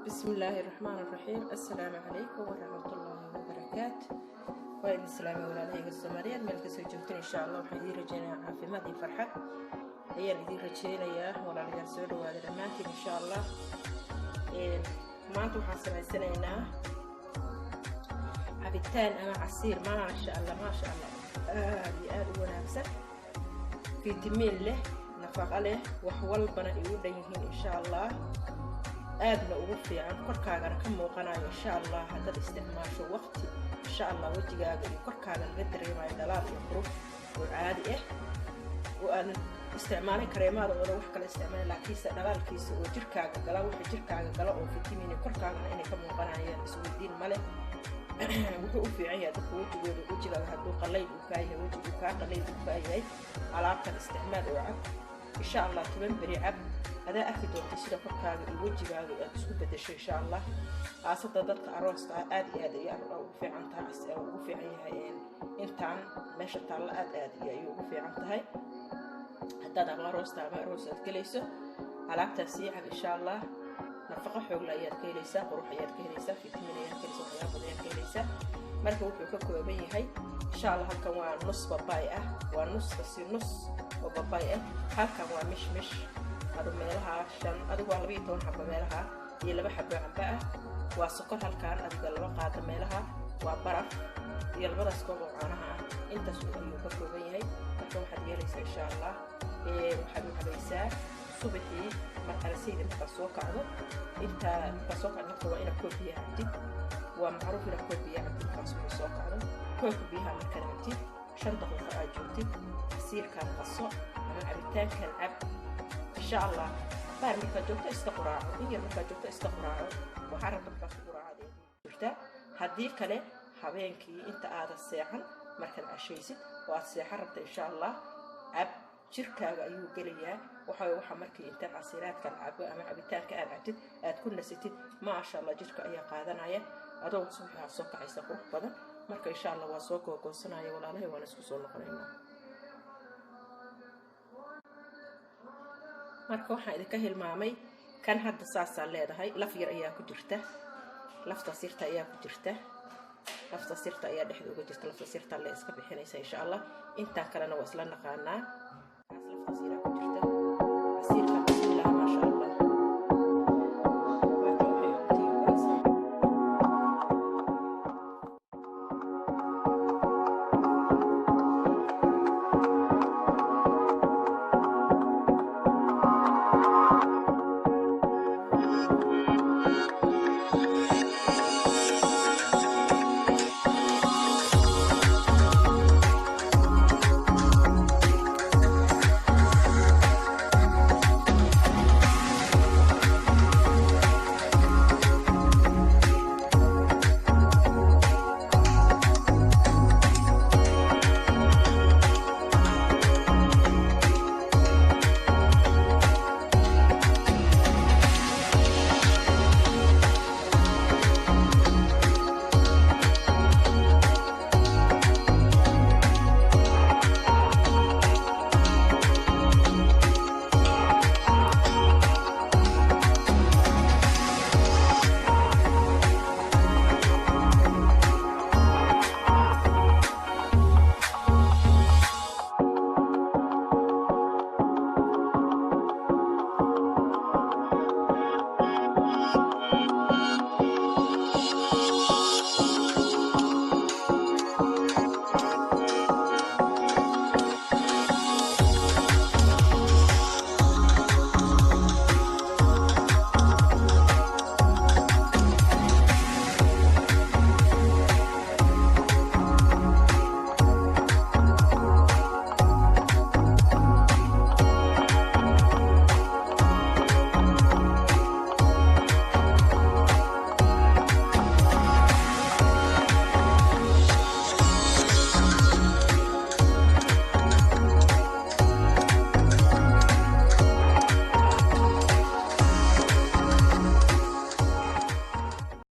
بسم الله الرحمن الرحيم. السلام عليكم ورحمة الله وبركاته. Waa idin salaamay walaalahayga Soomaaliyeed meel kasoo joogteen. Insha Allah waxaan idiin rajeynayaa caafimaad iyo farxad ayaan idiin rajeynayaa. Walaalayaal, soo dhawaada dhammaantiin. Insha Allah maanta waxaan samaysanaynaa cabitaan ama casiir, maasha Allah, maasha Allah, aada iyo aada u wanaagsan, fitamiin leh, nafaqo leh, wax walbana ay u dhan yihiin, insha Allah aadna ugu fiican, korkaagana ka muuqanayo, insha Allah. Haddaad isticmaasho waqti, insha Allah wejigaaga iyo korkaaga laga dareemayo dhalaal iyo qurux oo caadi ah, oo aadan isticmaalin kareemaada oodan wax kale isticmaalin, laakiinse dhalaalkiisa oo jirkaaga gala, wixii jirkaaga gala oo fitamiin korkaagana inay ka muuqanayaan isweydiin male. Wuxuu u fiican yahay dadka wejigooda, wejigaaga hadduu qallayl uu kaa yahay, wejigu kaa qallayl uu kaa yahay, alaabtan isticmaal oo cab. Insha Allah 10 beri cab, adaa arki doonta sida korkaaga iyo wejigaaga aad isku bedesho, insha Allah. Khaasada dadka arooska ah aad iyo aad ay ugu fiican tahay, ugu fiican yahay. Intaan meesha taalla aad aad iyo ayuu ugu fiican tahay. Haddaad ama aroosta ama aroos aad gelayso, alaabtaas sii cab, insha Allah nafaqo xoogle ayaad ka helaysaa, qurux ayaad ka helaysaa, fitamiin ayaad ka helaysaa, waxyaaba badan ayaad ka helaysaa. Marka wuxuu ka kooban yahay, insha Allah, halkan waa nus babaay ah, waa nus kasi nus oo babaay ah. Halkan waa mishmish, adu meelaha shan, adigu waa 12 xabo meelaha, iyo 2 xabo cambe ah. Waa sokor halkan, adiga 2 qaado meelaha. Waa baraf iyo labadaas koob oo caanaha ah. Intaas ayuu ka kooban yahay. Marka waxaad yeelaysaa, insha Allah, waxaad u cabaysaa subaxii markalasayda markaad soo kacdo. Intaa markaad soo kacdo, horta waa inaad koob biyaha cabtid. Waa macruuf inaad koob biyaha cabtid markaad subaxii soo kacdo. Koobka biyaha markaad cabtid, 5 daqiiqo aad joogtid, casiirkan qaso ama cabitaankan cab. Insha Allah baar markaad joogto iska quraaco, in yar markaad joogto iska quraaco, waxaa rabta markaad ku quraacad jirtaa. Haddii kale, habeenkii inta aadan seexan, markaad cashaysid oo aad seexan rabta, insha Allah cab. Jirkaaga ayuu gelayaa. Waxa markii intaad casiiraadkan cabo ama cabitaanka aad cabtid, aad ku nasatid, maasha Allah, jirka ayaa qaadanaya. Adoo subaxii aad soo kacaysa qurux badan. Marka insha Allah waa soo googoosanaya, walaalahay, waan isku soo noqonaynaa. Marka waxaan idinka hilmaamay kan hadda saasaa leedahay, laf yar ayaa ku jirta, lafta sirta ayaa ku jirta, lafta sirta ayaa dhexda uga jirta. Lafta sirta le iska bixinaysa, insha Allah. Intaan kalena waa isla naqaanaa, laftaas yaraa ku jirta.